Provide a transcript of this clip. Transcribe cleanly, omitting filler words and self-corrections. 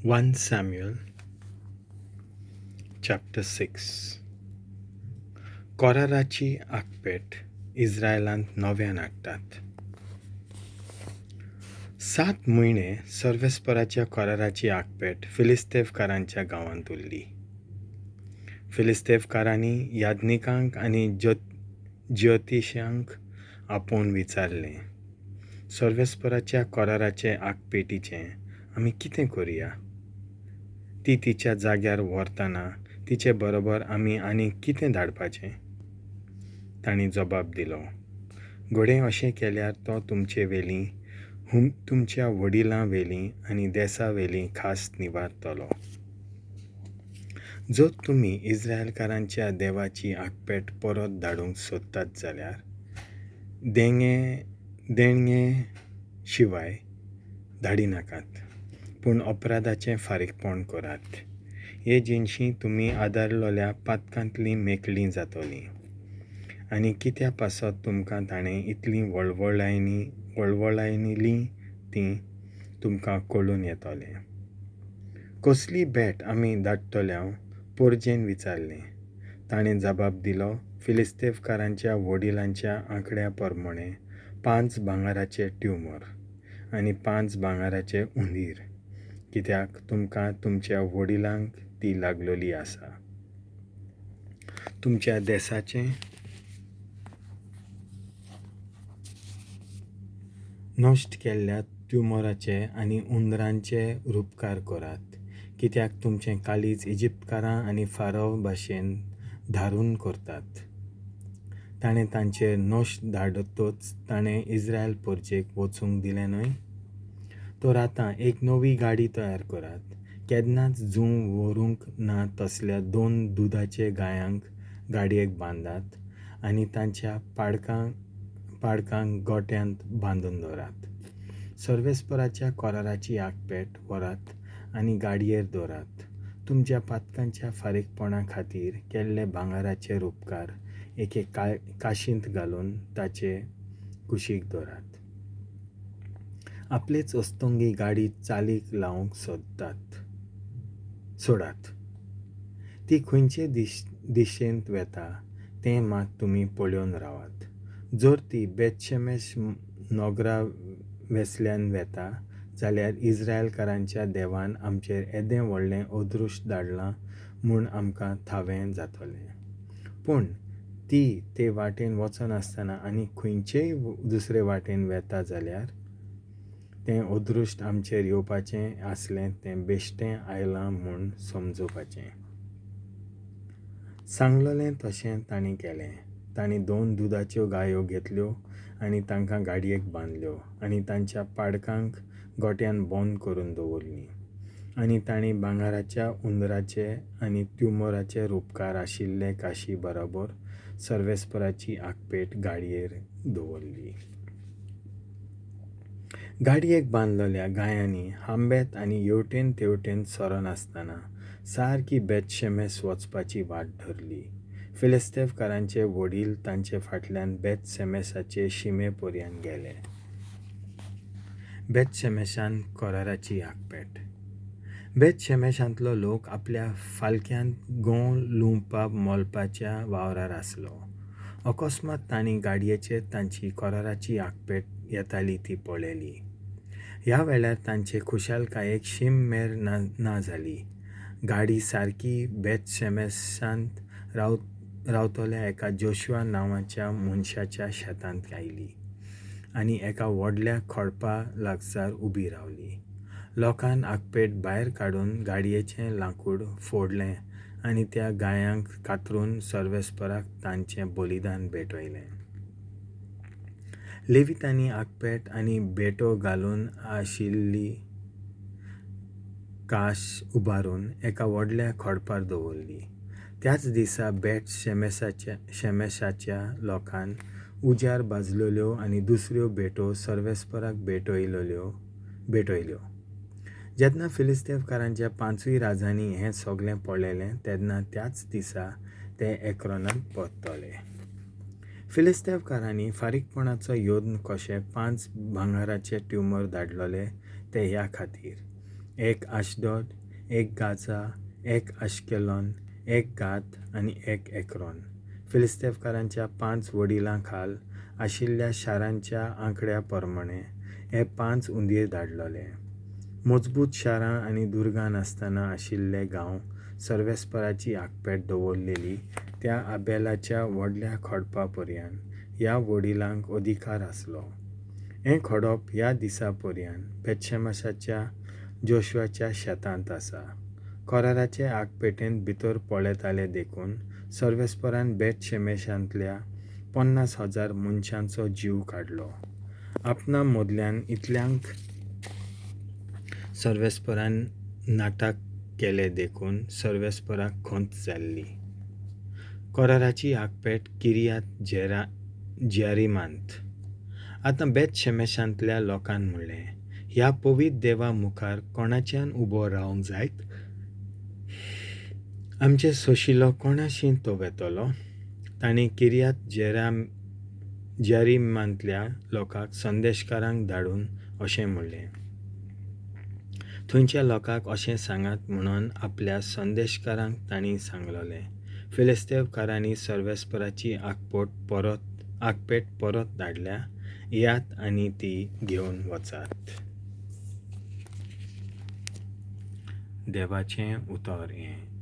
1 Samuel chapter 6. कोराराची आकपेट इस्रायलांत नव्यान हाडटात. 7 म्हयने सर्वेस्पराच्या कोराराची आकपेट फिलिस्तेवकारांच्या गांवांत उरली. फिलिस्तेवकारांनी याज्ञिकांक आनी ज्योतिशांक आपोवन विचारलें, सर्वेस्पराच्या कोराराचे आकपेटीचें आमी कितें करुया? ती तिच्या जाग्यार व्हरतना तिचे बरोबर आमी आनी कितें धाडपाचें? तांणी जबाब दिलो, घोडे अशें केल्यार तो तुमचे वेली, तुमच्या वडिलां वेली आनी देसा वेली खास निवारतलो. जर तुमी इस्रायलकारांच्या देवाची आकपेट परत धाडूंक सोदतात जाल्यार देणगे शिवाय धाडिनाकात, पूण अपराधाचें फारीकपण करात. हे जिनशी तुमी आदारलोल्या पातकांतलीं मेकळीं जातलीं. आनी कित्या पासत तुमकां ताणें इतलीं वळवळायनिलीं तीं तुमकां कळून येतलें. कसली भेट आमी धाडटल्या? पोरजेन विचारलें. ताणें जबाब दिलो, फिलिस्तेवकारांच्या वडिलांच्या आंकड्या प्रमाणें 5 भांगराचे ट्युमर आनी 5 भांगराचे उंदीर, कित्याक तुमकां तुमच्या वडिलांक ती लागलोली आसा. तुमच्या देसाचें नश्ट केल्ल्या ट्युमराचे आनी उंदरांचे रुपकार करात, कित्याक तुमचें काळीज इजिप्तकारां आनी फारोव भाशेन धारून करतात. ताणें तांचेर नश्ट धाडतच ताणें इस्रायल पोरजेक वचूंक दिलें न्हय? तर आतां एक नवी गाडी तयार करात, केन्नाच जूं व्हरूंक ना तसल्या 2 दुदाचे गायांक गाडयेक बांदात आनी तांच्या पाडकांक गोट्यांत बांदून दवरात. सर्वेस्पराच्या कोराराची आकपेट व्हरात आनी गाडयेर दवरात. तुमच्या पातकांच्या फारीकपणा खातीर केल्ले भांगराचे रुपकार एके काशींत घालून ताचे कुशीक दवरात. आपलेच अस्तंगी गाडी चालीक लावंक सोडात. ती खंयचे दिशेंत वेता तें मात तुमी पळोवन रावात. जर ती बेतशेमेश नगरा वेसल्यान वेता जाल्यार इस्रायलकारांच्या देवान आमचेर येदें व्हडलें अदृश्ट धाडलां म्हूण आमकां थावें जातलें. पूण ती ते वाटेन वचनासतना आनी खंयचेय दुसरे वाटेन वेता जाल्यार तें अदृश्ट आमचेर येवपाचें आसलें तें बेश्टें आयलां म्हूण समजुपाचें. सांगलेलें तशें तांणी केलें. तांणी 2 दुदाच्यो गायो घेतल्यो आनी तांकां गाडयेक बांदल्यो आनी तांच्या पाडकांक गोट्यान बंद करून दवरलीं. आनी तांणी भांगराच्या उंदराचे आनी ट्युमराचे रुपकार आशिल्ले काशी बरोबर सर्वेस्पराची आकपेट गाडयेर दवरली. गाडयेक बांदलेल्या गायांनी हांबेत आनी येवटेन तेवटेन सरनासतना सारकी बेतशेमेस वचपाची वाट धरली. फिलिस्तेवकारांचे वडील तांचे फाटल्यान बेतशेमेसाचे शिमे पर्यंत गेले. बेतशेमेशान कोराराची आकपेट. बेतशेमेशांतलो लोक आपल्या फालक्यांत गोंव लुंवपा मोलपाच्या वावरार आसलो. अकस्मात तांणी गाडयेचेर तांची कोराराची आकपेट येताली ती पळयली. ह्या वेळार तांचे खुशालकायेक शीम मेर ना जाली. गाडी सारकी बेतशेमेशांत रावतल्या एका जोशुआ नांवाच्या मनशाच्या शेतांत आयली आनी एका व्हडल्या खडपा लागसार उबी रावली. लोकान आकपेट भायर काडून गाडयेचें लांकूड फोडलें आनी त्या गायांक कातरून सर्वेस्पराक तांचें बलिदान भेटयलें. लेवितांनी आकपेट आनी बेटो घालून आशिल्ली काश उबारून एका व्हडल्या खडपार दवरली. त्याच दिसा बेत शेमेशाच्या लोकान उज्यार भाजलेल्यो आनी दुसऱ्यो भेटो सर्वेस्पराक भेटयल्यो. जेन्ना फिलिस्तेवकारांच्या 5 राजांनी हें सगळें पळयलें तेन्ना त्याच दिसा ते एक्रोनांत परतले. फिलिस्तेवकारांनी फारीकपणाचो यत्न कशे 5 भांगराचे ट्युमर धाडलेले ते ह्या खातीर, एक आशदोद, एक गाजा, एक आश्केलॉन, एक गात आनी एक एक्रोन. फिलिस्तेवकारांच्या 5 वडिलां खाल आशिल्ल्या शारांच्या आंकड्या प्रमाणें हे 5 उंदीर धाडलोले. मजबूत शारां आनी दुर्गां नासतना आशिल्ले गांव सर्वेस्पराची आगपेट दवरलेली त्या आबेलाच्या व्हडल्या खडपा पर्यान ह्या वडिलांक अधिकार आसलो. हें खडप ह्या दिसा पर्यान बेतशेमेशाच्या जोशुआच्या शेतांत आसा. कराराचे आगपेटेंत भितर पळयताले देखून सर्वेस्परान बेतशेमेशांतल्या 50,000 मनशांचो जीव काडलो. आपणा मदल्यान इतल्यांक सर्वेस्परान नाटक केलें देखून सर्वेस्पराक खंत जाल्ली. कराराची आगपेट किर्यात ज्यारिमांत. आतां बेतशेमेशांतल्या लोकान म्हणलें, ह्या पवित्र देवा मुखार कोणाच्यान उबो रावंक जायत? आमचे सोशिलो कोणाशी तो वेतलो? तांणी किर्यात ज्यारिमांतल्या लोकांक संदेशकारांक धाडून अशें म्हणलें, थंयच्या लोकांक अशें सांगात म्हणून आपल्या संदेशकारांक तांणी सांगलोलें, फिलिस्तेवकारांनी सर्वेस्पराची आगपेट परत धाडल्या, येयात आनी ती घेवन वचात. देवाचें उतर हें.